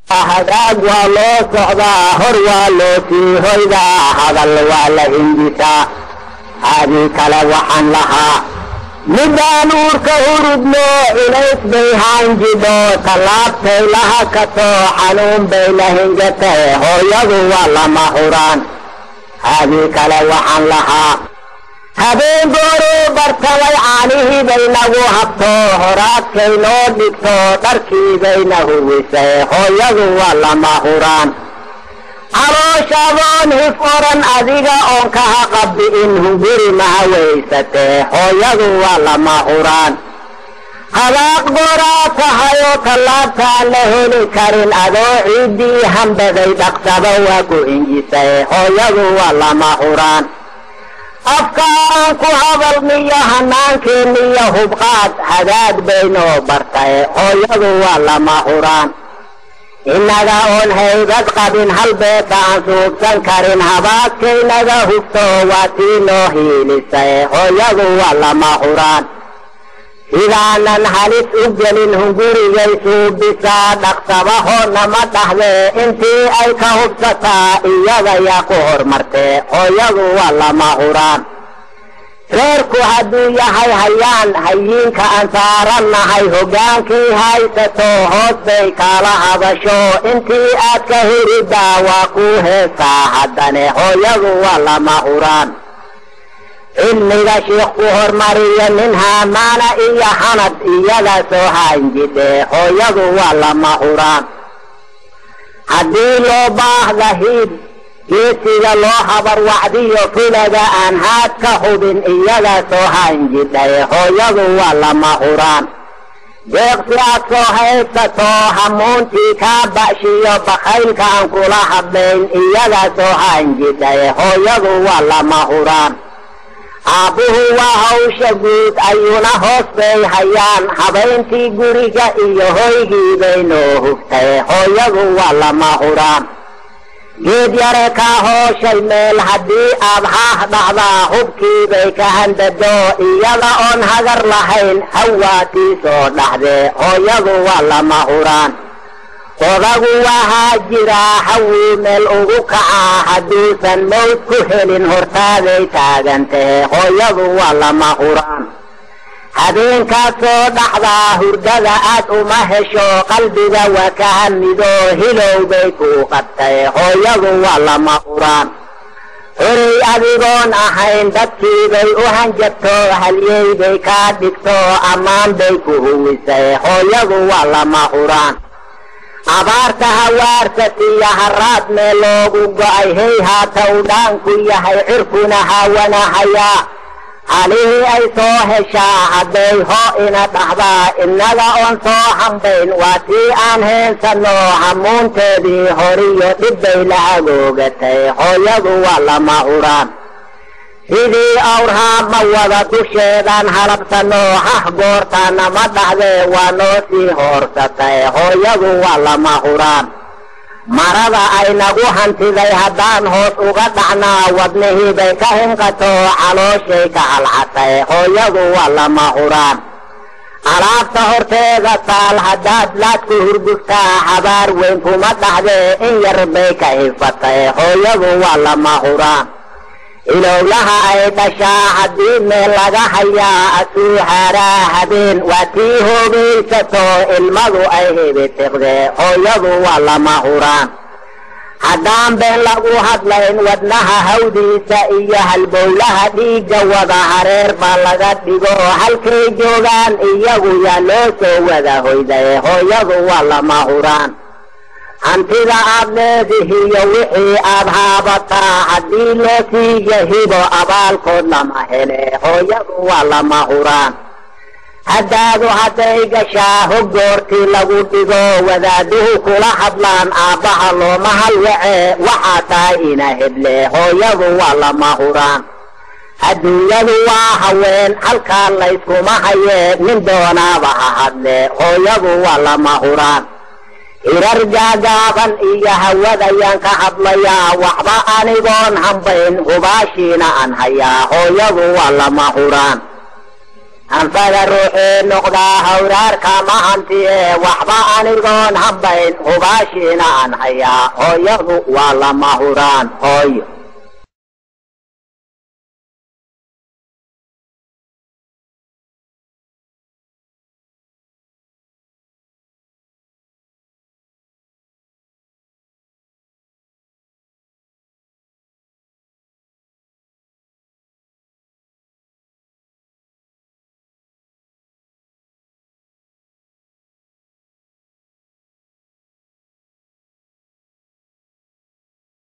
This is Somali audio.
Hagaag waa loo socdaa, hor waa loo sii hoydaa, hadal waa la hindisaa. Haadii kale waxaan lahaa midaan uurka hurudno, culays bay haanjidho, tallaabtay laha kato, xanuun bay la hingatay, hooyadu waa lama huraan. Haadii kale waxaan lahaa habeen gooruu bartamay, caanihii bay nagu habto, horaadkay noo dhigto, dharkiibayna huwisay, hooyadu waa lama huraan. Calooshadoon hif oran adiga oon kaha qabbi'in, hunguri maha weysatee, hooyadu waa lama huraan. Hadaaq gooraa tahayoo tallaabtaan la heli karin, adoo ciiddii hambaday dhaqsaba waa ku hinjisay, hooyadu waa lama huraan. Afka aan ku hadalniyo hanaankeeniyo hubqaad hagaag bay noo bartay, hooyadu waa lama huraan. Innaga oon haybad qabin, hal beeta aan suubsan karin, habaaskaynaga hugto, waa tii noo hiilisay, hooyadu waa lama huraan. Sidaanan halis u gelin hungurigay suubisaa, dhaqsabaho nama dhahdee, intii ay ka hubsataa iyada yaa ku hormartee, hooyadu waa lama huraan. Reerku hadduu yahay hayaan, hayiinka aan saarannahay, hoggaankay haysato, hoos bay kala hadasho, intii aad ka huridaa waa kuu heesaa haddane, hooyadu waa lama huraan. Cilmiga shiikh ku hormariya nin haamaana iyo hanad, iyada soo haanjidhe, hooyadu waa lama huraan. Haddii loo baahda hiib geesiga loo habar wacdiyo, fulaga aan haad ka hubin, iyada soo haanjidhay, hooyadu waa lama huraan. Deeqsi aad soo haysato, hamuuntii kaa ba'shiyo, bakhaylka aan kula hadlayn, iyada soo haanjidhay, hooyadu waa lama huraan. Aabbuhu waa hawsha guud, ayuuna hoos bay hayaan, habayntii guriga iyo hoygii bay noo hugtay, hooyadu waa lama huraan. Geed yare kaa hooshay meel haddii aad haah dhacdaa, hubkiibay ka handado, iyada oon hagar lahayn hawaatii soo dhaxdee, hooyadu waa lama huraan. Odagu wahaa jiraa hawuu meel ugu kacaa, hadduusan mawd ku helin hortaaday taagantahe, hooyadu waa lama huraan. Habeenkaad soo dhaxdaa hurdada aad uma hesho, qalbiga waa ka hamido, hilow bay kuu qabtay, hooyadu waa lama huraan. Horey adigoon ahayn dadkiibay u hanjabto, halyey bay kaa dhigto, ammaan bay ku huwisay, hooyadu waa lama huraan. Abaarta hawaarsatiyo haraad meel loogu go'ay, hey haata u dhaanku yahay, cirkuna hawanahayaa, halihii ay soo heshaa hadday hoo ina dhahdaa, innaga oon soo hambayn waa tii aan heensanno, hamuunteedii horiyo dhibbay la hagoogatay, hooyadu waa lama huraan. Sidii awrhaa ma wada dusheedaan halabsanno, hah goortaana ma dhahdee, waa noo sii hoorsatay, hooyadu waa lama huraan. Marada ay nagu hantiday haddaan hoos uga dhacnaa, wadnihii bay ka hinqato, calooshay ka halcatay, hooyadu waa lama huraan. Alaabta horteeda taal haddaad laad ku hurgugtaa, habaar weyn kuma dhahdee, in yar bay ka hifatay, hooyadu waa lama huraan. Ilowlaha ay dhashaa haddii meel laga hayaa, asuu haaraa habeen waa tii hoogaysato, ilmadu ay hebitiqdee, hooyadu waa lama huraan. Haddaan been lagu hadlayn wadnaha hawdiisa iyo halbowlaha dhiigga wada hareer baa laga dhigo, halkay joogaan iyagu yaa loo soo wada hoyday, hooyadu waa lama huraan. Hantida aad leedihiyo wixii aad haabataa, haddii loo siiyo hibo abaalkood lama hele, hooyadu waa lama huraan. Haddaadu hadday gashaa hog goortii lagu dhigo, wadaaduhu kula hadlaan, aabbaha looma halwace, waxaa tahay ina heble, hooyadu waa lama huraan. Adduunyadu waa haween halkaa layskuma hayee, nin doonaaba ha hadle, hooyadu waa lama huraan. Hirar gaagaaban iyo hawadayaan ka hadlayaa, waxba anigoon hambayn hubaashiina aan hayaa, hooyadu waa lama huraan. Hanfada ruuxii noqdaa hawraarka ma hantiye, waxba anigoon hambayn hubaashiina aan hayaa, hooyadu waa lama huraan. Hooyo.